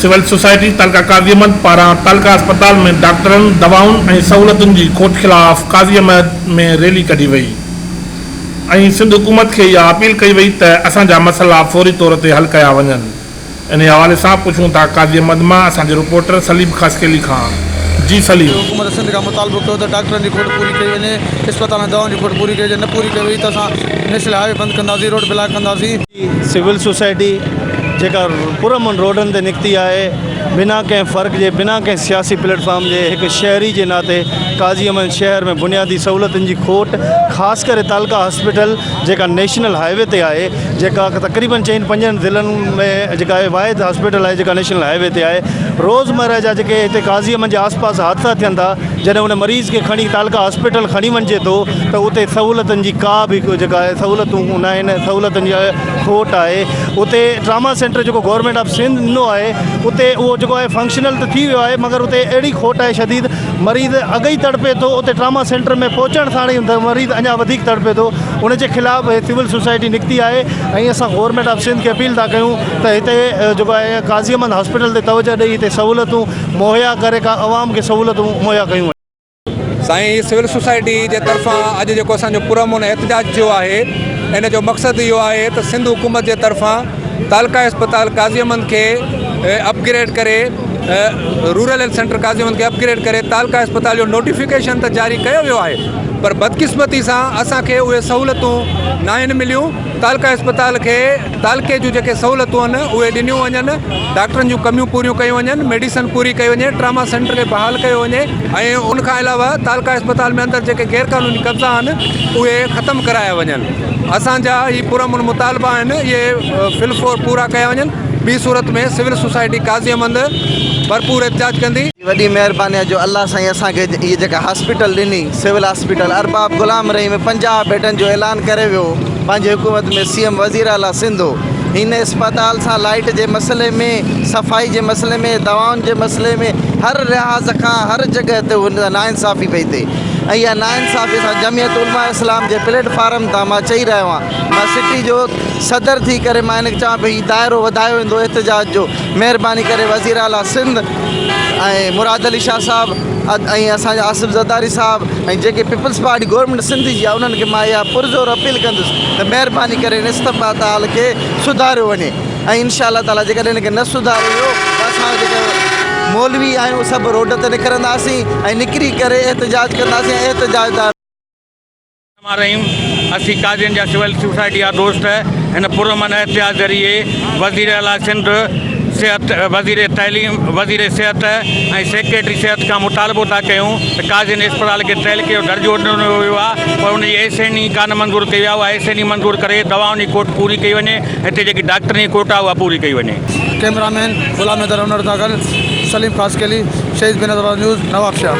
Civil society تعلقه قاضي احمد پاران تعلقه اسپتال ۾ ڊاڪٽرن، دوائن ۽ سهولتن جي کوٽ خلاف قاضي احمد ۾ ريلي ڪڍي وئي ۽ سنڌ حڪومت کي اها اپيل ڪئي وئي ته اسان جا مسئلا فوري طور تي حل ڪيا وڃن. انهي حوالي سان پڇون ٿا قاضي احمد مان اسان جي رپورٽر سليم خاصخيلي کان جي سليم. حڪومت سنڌ کان مطالبو ڪيو ته ڊاڪٽرن جي کوٽ پوري ڪئي وڃي، اسپتالن ۾ دوائن جي کوٽ پوري ڪئي وڃي، نه پوري ڪئي وئي ته اسان نيشنل هاء وي بند ڪنداسين، روڊ بلاڪ ڪنداسين. سول سوسائٽي جيڪا پرامن روڊن تي نڪتي آهي بنا ڪنهن فرق جي بنا ڪنهن سياسي پليٽ فارم جي هڪ شهري جي ناتي قاضي احمد شهر ۾ بنيادي سهولتن جي کوٽ خاص ڪري تعلقه هاسپيٽل جيڪا نيشنل هاء وي تي آهي جيڪا تقريبن چئن پنجن ضلعن ۾ جيڪا آهي واحد هاسپيٽل آهي جيڪا نيشنل هاء وي تي آهي روزمره جا جيڪي هتي قاضي احمد جي آس پاس حادثا ٿين ٿا جڏهن ان مريض کي کڻي تعلقه هاسپيٽل کڻي وڃجي ٿو ته اتي سهولتن جي ڪا به جيڪا آهي سهولتون نه آهن سهولتن جي کوٽ آهي اتي ٽراما سينٽر جيڪو گورنمينٽ آف سنڌ ڏنو آهي اتي اهو جيڪو آهي فنڪشنل ته ٿي ويو آهي مگر اتي اهڙي کوٽ آهي شديد مريض اڳ ئي تڙپي ٿو اتي ٽراما سينٽر ۾ پهچڻ ساڻ ئي مريض اڃا وڌيڪ تڙپي ٿو ان جي خلاف هي سول سوسائٽي نڪتي آهي ۽ اسان گورنمينٽ آف سنڌ کي اپيل ٿا ڪيون ته هتي جيڪو آهي قاضي احمد هاسپيٽل تي توجه ڏئي هتي سهولتون مهيا ڪري ڪا عوام کي سهولتون مهيا ڪيون وڃن. سائين هي سول سوسائٽي جي طرفان اڄ جيڪو اسان جو پرامن احتجاج ٿيو آهي ان جو مقصد اهو آهي ته سنڌ حڪومت جي طرفان تعلقه اسپتال قاضي احمد کي اپ گريڊ ڪري rural health centre Qazi Ahmed کي اپ گريڊ ڪري تعلقه اسپتال جو نوٽيفڪيشن ته جاري ڪيو ويو آهي پر بدقسمتي سان اسان کي اهي سهولتون ناهن مليون تعلقه اسپتال کي تعلقي جون جيڪي سهولتون آهن اهي ڏنيون وڃن ڊاڪٽرن جون ڪميون پوريون ڪيون وڃن ميڊيسن پوري ڪئي وڃي ٽراما سينٽر کي بحال ڪيو وڃي ۽ ان کان علاوه تعلقه اسپتال ۾ اندر جيڪي غير قانوني قبضا آهن اهي ختم ڪرايا وڃن اسان جا هي پرامن مطالبا آهن اهي في الفور پورا ڪيا وڃن ٻي صورت ۾ سول سوسائٽي قاضي احمد ڀرپور احتجاج ڪندي. وڏي مهرباني آهي جو الله سائين اسان کي هي جيڪا هاسپيٽل ڏني civil hospital Arbab Ghulam Rahim 50 Beadon جو اعلان ڪري ويو پنهنجي حڪومت ۾ سي ايم وزير اعليٰ سنڌ هو هن اسپتال سان لائيٽ جي مسئلي ۾ صفائي جي مسئلي ۾ دوائن جي مسئلي ۾ هر لحاظ کان هر جڳهه تي هن ناانصافي پئي ٿئي ۽ اها ناانصافي اسان جمعيت علماء اسلام جي پليٽ فارم تان مان چئي رهيو آهيان مان سٽي جو صدر ٿي ڪري مان هن کي چوان پيو هي دائرو وڌايو ويندو احتجاج جو مهرباني ڪري وزير اعليٰ سنڌ ۽ مراد علي شاهه صاحب ۽ اسان جا آصف زرداري صاحب ۽ جيڪي پيپلز پارٽي گورنمينٽ سنڌ جي آهي انهن کي مان اها پرزور اپيل ڪندس ته مهرباني ڪري هن استپتال کي سڌاريو وڃي ۽ انشاء الله تعاليٰ جيڪڏهن هن کي نه سڌاريو ويو ته اسان جيڪي مولوي آهيون سڀ روڊ تي نڪرنداسين ۽ نڪري ڪري احتجاج ڪنداسين ۽ احتجاج الرحمٰن الرحيم اسين قاضين جا سول سوسائٽي جا دوست هن پرامن احتجاج ذريعي وزير اعليٰ سنڌ صحت وزير تعليم وزير صحت ۽ سيڪريٽري صحت کان مطالبو ٿا ڪيون ته قاضين اسپتال کي تعلقي جو درجو ڏنو ويو آهي پر ان جي ايس اين اي ڪانه منظور ڪئي وئي آهي اها ايس اين اي منظور ڪري دوائن جي کوٽ پوري ڪئي وڃي هتي جيڪي ڊاڪٽرن جي کوٽ آهي اها پوري ڪئي وڃي. ڪئميرا مين غلام حيدر انڙ سان گڏ سليم خاصخيلي، شهيد بينظير آباد نيوز، نوابشاهه.